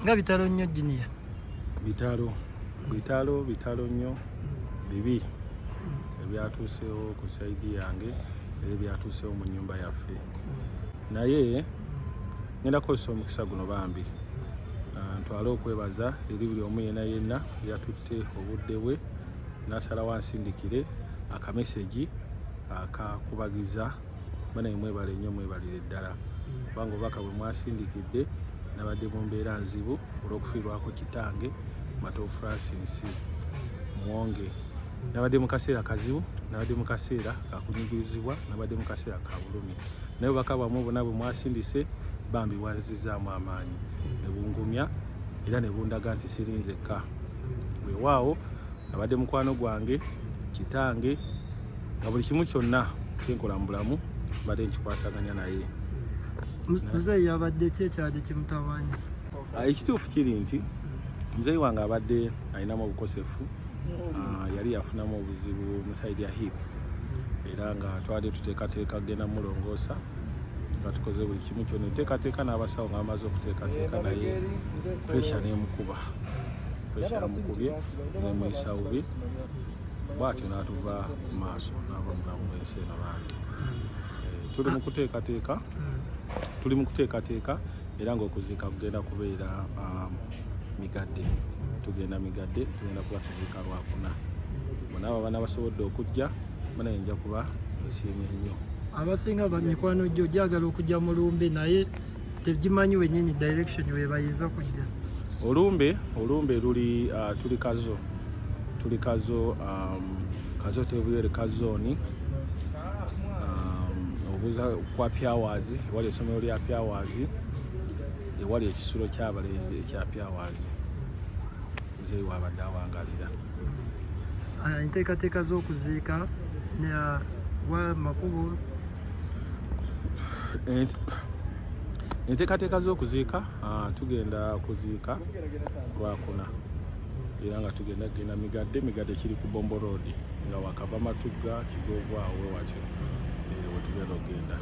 Nga bitalo nnyo, Junior. Bitalo, bitalo, bitalo nnyo, bibi ebyatuusewo ku side yange era ebyatuusewo mu nnyumba yaffe. Naye ngenda kukozesa omukisa guno bambi, ntwale okwebaza eri buli omu yenna yenna yatutte obudde bwe n'asalawo ansindikire akamesegi akakubagiza. Banaye mwebale nnyo, mwebalire ddala, kubanga obubaka bwe mwasindikidde nabadde mu mbeera nzibu olw'okufiirwako kitange Matovu Francis Muwonge. Nabadde mu kaseera kazibu, nabadde mu kaseera kakunyigirizibwa, nabadde mu kaseera ka bulumi, naye obubaka bwammwe bwonna bwe mwasindise bambi bwanzizaamu amaanyi ne bungumya era ne bundaga nti siri nzekka. Weewaawo abadde mukwano gwange, kitange, nga buli kimu kyonna kyenkola mu bulamu mbadde nkikwasaganya naye. Muzeeyi yabadde ki ekyali kimutawaanya? Ekituufu kiri nti muzeeyi wange abadde alinamu obukosefu. Yali yafunamu obuzibu mu side ya hip, era nga twali tuteekateeka kugenda mulongoosa, nga tukoze buli kimu kyonna, enteekateeka n'abasawo nga bamaze okuteekateeka, naye pressure n'emukuba. Pressure yamukubye nemuyisa bubi, bw'atyo n'atuva mu maaso, n'ava mu bulamu bw'ensi eno bambi. Tuli mu kuteekateeka, tuli mu kuteekateeka, era ng'okuziika kugenda kubeera Migadde. Tugenda Migadde, tugenda kuba tuziika Lwakuna. Bonna abo abaana basobodde okujja, banaye nja kuba nsiimye nnyo. Abasinga ba mikwano gyo gyagala okujja mu lumbe, naye tegimanyi wenyini direction we bayinza kujja. Olumbe luli tuli Kazo, tuli Kazo, Kazo Tebuyere Kazoni, obuuza kwa Pyawazi, ewali essomero lya Pyawazi, ewali ekisulo ky'abalenzi ekya Pyawazi, muzeeyi wabadde awangalira. Enteekateeka z'okuziika wa makubo? Enteekateeka z'okuziika, tugenda kuziika Lwakuna, era nga tugenda kugenda Migadde. Migadde kiri ku Bombo Road, nga wakava Matugga, Kigoogwa, awo watyo wetugenda okugenda.